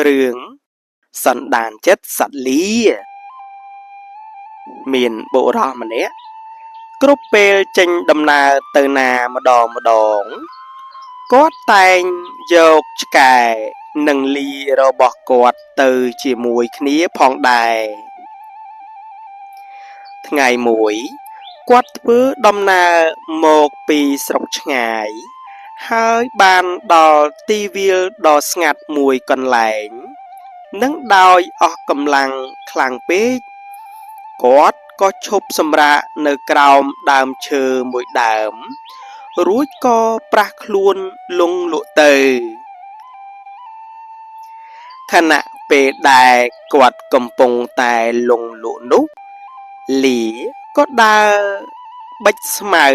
រឿងសន្តានចិត្តសត្វលា មានបុរសម្នាក់គ្រប់ពេលចេញដំណើរទៅណាម្ដងម្ដងគាត់តែងយកឆ្កែនិងលីរបស់គាត់ទៅជាមួយគ្នាផងដែរថ្ងៃមួយគាត់ធ្វើដំណើរមកពីស្រុកឆ្ងាយហើយបានដល់ទីវាលដ៏ស្ងាត់មួយកន្លែងនិងដោយអស់កម្លាំងខ្លាំងពេកគាត់ក៏ឈប់សម្រាកនៅក្រោមដើមឈើមួយដើមរួចក៏ប្រះខ្លួនលង់លក់ទៅខណៈពេលដែលគាត់កំពុងតែលង់លក់នោះលាក៏ដើរបិចស្មៅ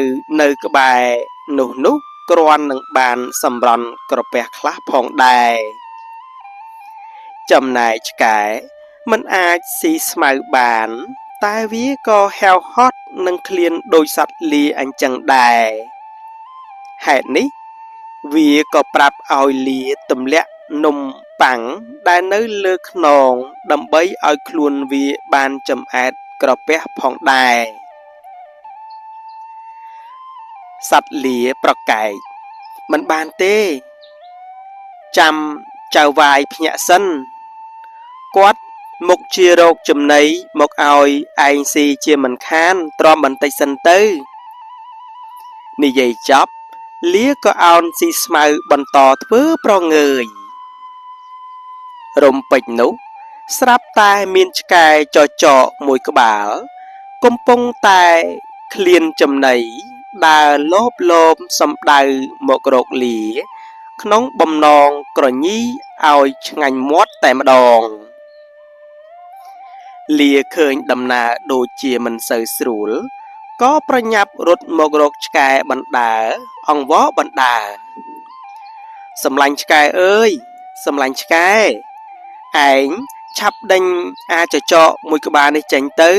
នៅក្បែរនោះគ្រាន់នឹងបានសម្រន់ក្រពះខ្លះផងដែរចំណែកឆ្កែមិនអាចស៊ីស្មៅបានតែវាក៏ហែវហត់និងឃ្លានដូចសត្វលាអញ្ចឹងដែរហេតុនេះវាក៏ប្រាប់ឲ្យលាទម្លាក់នំប៉័ងដែលនៅលើខ្នងដើម្បីឲ្យខ្លួនវាបានចម្អែតក្រពះផងដែរសត្វលាប្រកែកមិនបានទេចាំចៅហ្វាយភ្ញាក់សិនគាត់មុខជារកចំណីមកឲ្យឯងស៊ីជាមិនខានទ្រាំបន្តិចសិនទៅនិយាយចប់លាក៏អោនស៊ីស្មៅបន្តធ្វើប្រងើយរំពេចនោះស្រាប់តែមានឆ្កែចចកមួយក្បាលកំពុងតែឃ្លានចំណីដើរលបលមសំដៅមករកលាក្នុងបំណងក្រញីឲ្យឆ្ងាញ់មាត់តែម្ដងលាឃើញដំណើរដូចជាមិនសូវស្រួលក៏ប្រញាប់រត់មករកឆ្កែបណ្ដើអង្វរបណ្ដើសម្លាញ់ឆ្កែអើយសម្លាញ់ឆ្កែឯងឆាប់ដេញអាចចកមួយក្បាលនេះចេញទៅ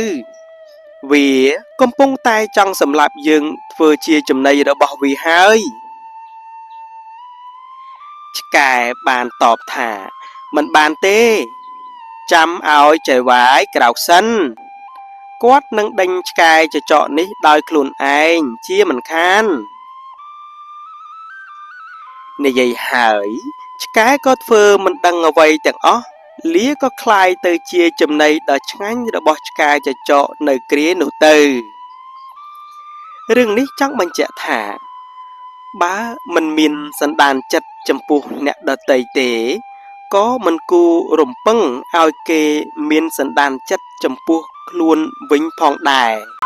វាកំពុងតែចង់សម្លាប់យើងធ្វើជាចំណីរបស់វាហើយឆ្កែបានតបថាមិនបានទេចាំឲ្យចៅហ្វាយក្រោកសិនគាត់នឹងដេញឆ្កែចចកនេះដោយខ្លួនឯងជាមិនខាននិយាយហើយឆ្កែក៏ធ្វើមិនដឹងអ្វីទាំងអស់លាក៏ក្លាយទៅជាចំណីដ៏ឆ្ងាញ់របស់ឆ្កែចចកនៅគ្រានោះទៅរឿងនេះចង់បញ្ជាក់ថាបើមិនមានសន្តានចិត្តចំពោះអ្នកដទៃទេក៏មិនគួររំពឹងឲ្យគេមានសន្តានចិត្តចំពោះខ្លួនវិញផងដែរ។